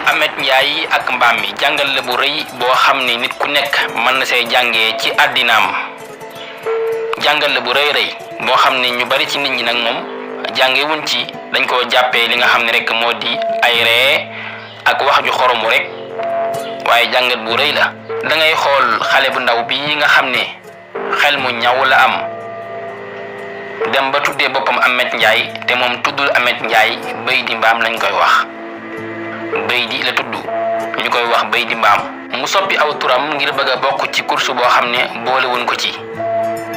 Amet Njaay ak mbaam mi jàngal la bu rëy boo xam ni nit ku nekk mën na say jàngee ci àddinaam jàngal la bu rëy boo xam ni ñu bari ci nit ñi nag moom jàngewuñ ci dañ koo jàppee li nga xam ne rek moo di ay ree ak wax ju xoromu rek waaye jàngat bu rëy la da ngay xool xale bu ndaw bi nga xam ne xel mu ñaw la am dem ba tuddee boppam Amet Njaay te moom tuddul Amet Njaay béy di mbaam lañ koy wax béy di la tudd ñu koy wax béy di mbaam mu soppi aw turam ngir bëgg a bokk ci course boo xam ne boolewuñ ko ci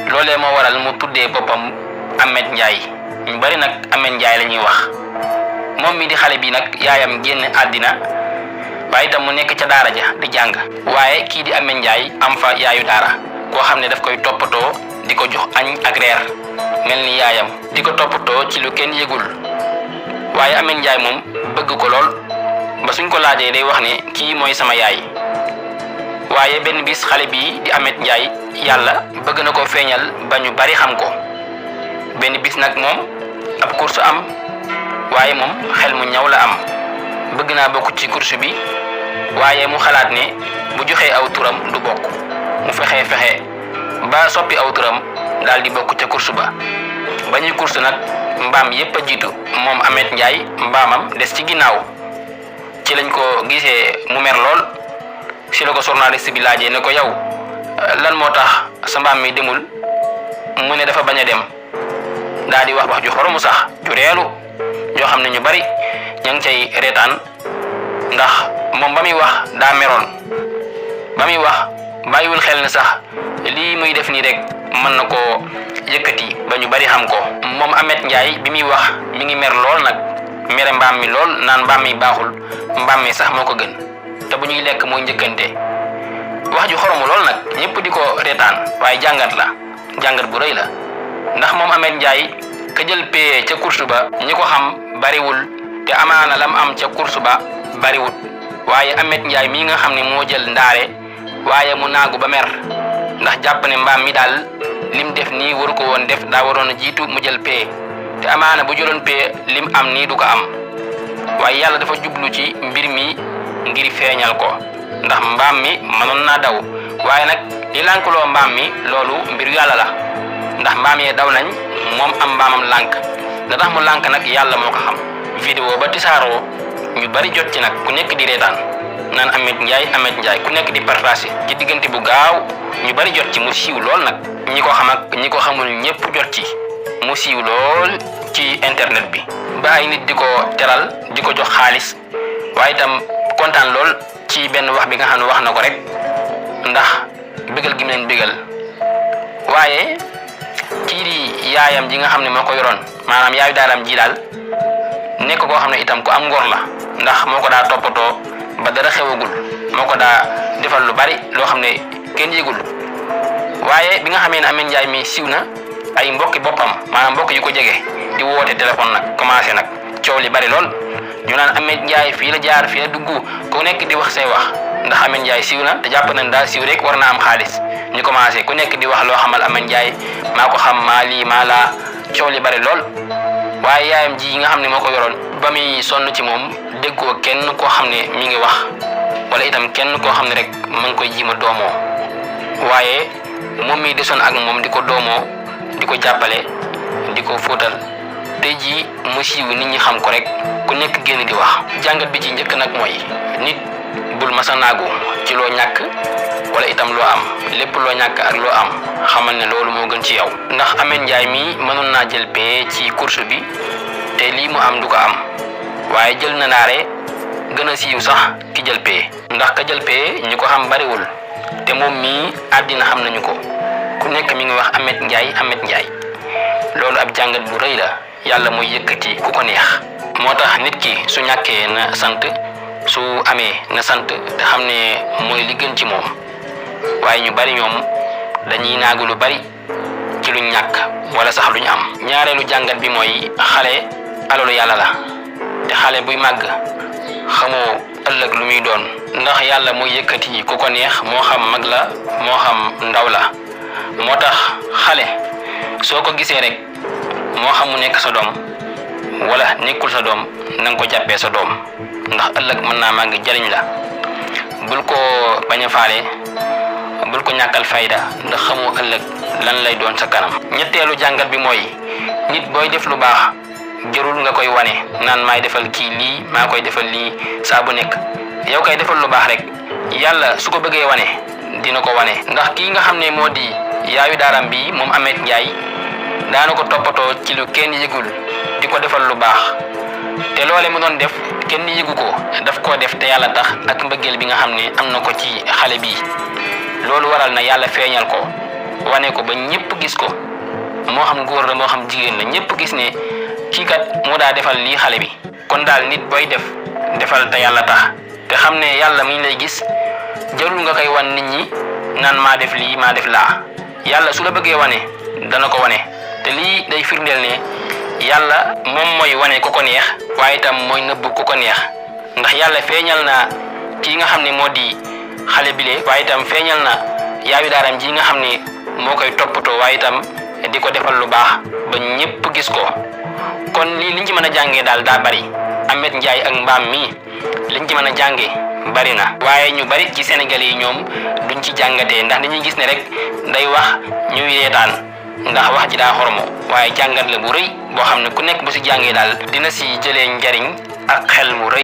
loolee moo waral mu tuddee boppam Amet Njaay ñu bari nag Amet Njaay la ñuy wax moom mi di xale bi nag yaayam génn àddina waaye itam mu nekk ca daara ja di jàng waaye kii di Amet Njaay am fa yaayu daara koo xam ne daf koy toppatoo di ko jox añ ak reer mel ni yaayam di ko toppatoo ci lu kenn yëgul waaye Amet Njaay moom bëgg ko lool ba suñ ko laajee day wax ne kii mooy sama yaay waaye benn bis xale bi di Amet Njaay yàlla bëgg na ko feeñal ba ñu bari xam ko benn bis nag moom ab course am waaye moom xel mu ñaw la am bëgg naa bokk ci course bi waaye mu xalaat ne bu joxee aw turam du bokk mu fexe ba soppi aw turam daal di bokk ca course ba ñuy course nag mbaam yépp a jiitu moom Amet Njaay mbaamam des ci ginnaaw ci lañ ko gisee mu mer lool si la ko journaliste bi laajee ne ko yow lan moo tax sa mbaam mi demul mu ne dafa bañ a dem daal di wax ju xoromu sax ju reelu yoo xam ne ñu bari ña ngi cay reetaan ndax moom ba muy wax daa meroon ba muy wax bàyyiwul xel ne sax lii muy def nii rek mën na koo yëkkati ba ñu bari xam ko moom Amet Njaay bi muy wax mi ngi mer lool nag mere mbaam mi lool naan mbaam mi baaxul mbaam mi sax moo ko gën te bu ñuy lekk mooy njëkkante wax ju xoromu lool nag ñëpp di ko reetaan waaye jàngat bu rëy la ndax moom Amet Njaay ka jël pee ca course ba ñi ko xam bariwul te amaana lam am ca course ba bariwul waaye Amet Njaay mii nga xam ne moo jël ndaare waaye mu naagu ba mer ndax jàpp ne mbaam mi daal lim def nii waru ko woon def daa waroon a jiitu mu jël pee te amaana bu jëloon pee lim am nii du ko am waaye yàlla dafa jublu ci mbir mi ngir feeñal ko ndax mbaam mi mënoon naa daw waaye nag li lànkuloo mbaam mi loolu mbir yàlla la ndax mbaam yee daw nañ moom am mbaamam lànk da tax mu lànk nag yàlla moo ko xam vidéo ba tisaaroo ñu bari jot ci nag ku nekk di reetaan naan Amet Njaay ku nekk di partagé ci diggante bu gaaw ñu bari jot ci mu siiw lool nag ñi ko xam ak ñi ko xamul ñépp jot ci mu siiw lool ci internet bi ba ay nit di ko teral di ko jox xaalis waaye itam kontaan lool ci benn wax bi nga xam ne wax na ko rek ndax bégal gi mu leen bégal waaye kii di yaayam ji nga xam ne moo ko yoroon maanaam yaayu daaram ji daal nekk koo xam ne itam ku am ngor la ndax moo ko daa toppatoo ba dara xewagul moo ko daa defal lu bari loo xam ne kenn yëgul waaye bi nga xamee ne Amet Njaay mi siiw na ay mbokki boppam maanaam mbokk yu ko jege di woote téléphone nag commencé nag coow li bari lool ñu naan Amet Njaay fii la jaar fii la dugg ku nekk di wax say wax ndax Amet Njaay siiw na te jàpp nañ daa siiw rek war na am xaalis ñu commencé ku nekk di wax loo xamal Amet Njaay maa ko xam maa lii maa laa coow li bari lool waaye yaayam ji nga xam ne moo ko yoroon ba muy sonn ci moom déggoo kenn koo xam ne mi ngi wax wala itam kenn koo xam ne rek ma ngi koy jiima doomoo waaye moom mi desoon ak moom di ko doomoo di ko jàppale di ko fóotal tey jii mu siiw nit ñi xam ko rek ku nekk génn di wax jàngat bi ci njëkk nag mooy nit bul masa naagu ci loo ñàkk wala itam loo am lépp loo ñàkk ak loo am xamal ne loolu moo gën ci yow ndax Amet Njaay mi mënoon naa jël pee ci course bi te lii mu am du ko am waaye jël na ndaare gën a siiw sax ki jël pee ndax ka jël pee ñu ko xam bariwul te moom mii àddina xam nañu ko ku nekk mi ngi wax Amet Njaay loolu ab jàngat bu rëy la yàlla mooy yëkkati ku ko neex moo tax nit ki su ñàkkee na sant su amee na sant te xam ne mooy li gën ci moom waaye ñu bari ñoom dañuy naagu lu bari ci luñ ñàkk wala sax luñ am ñaareelu jàngat bi mooy xale alalu yàlla la te xale buy màgg xamoo ëllëg lu muy doon ndax yàlla mooy yëkkati ku ko neex moo xam mag la moo xam ndaw la moo tax xale soo ko gisee rek moo xam mu nekk sa doom wala nekkul sa doom na nga ko jàppee sa doom ndax ëllëg mën naa màgg jariñ la. bul ko bañ a faale bul ko ñàkkal fayda ndax xamoo ëllëg lan lay doon sa kanam. ñetteelu jàngat bi mooy nit booy def lu baax jërul nga koy wane naan maay defal kii lii maa koy defal lii saa bu nekk. yow kay defal lu baax rek yàlla su ko bëggee wane dina ko wane. ndax kii nga xam ne moo di yaayu daaram bi moom Ameth Ndiaye daana ko toppatoo ci lu kenn yëgul di ko defal lu baax te loole mu doon def kenn yëgu ko daf koo def te yàlla tax ak mbëggeel bi nga xam ne am na ko ci xale bi. loolu waral na yàlla feeñal ko wane ko ba ñëpp gis ko moo xam góor la moo xam jigéen la ñëpp gis ne kii kat moo daa defal lii xale bi. kon daal nit booy defal te yàlla tax te xam ne yàlla mi ngi lay gis jarul nga koy wan nit ñi naan maa def lii maa def laa. yàlla su la bëggee wane dana ko wane te lii day firndeel ne yàlla moom mooy wane ku ko neex waaye itam mooy nëbb ku ko neex. ndax yàlla feeñal na kii nga xam ne moo di xale bile waaye itam feeñal na yaayu daaram ji nga xam ne moo koy toppatoo waaye itam di ko defal lu baax ba ñëpp gis ko. kon lii liñ ci mën a jàngee daal daa bari. Ameth Ndiaye ak mbaam mi liñ ci mën a jàngee bari na waaye ñu bari ci Sénégal yi ñoom duñ ci jàngatee ndax dañuy gis ne rek day wax ñuy reetaan ndax wax ji daa xormo waaye jàngat la bu rëy boo xam ne ku nekk bu si jàngee daal dina si jëlee njariñ ak xel mu rëy.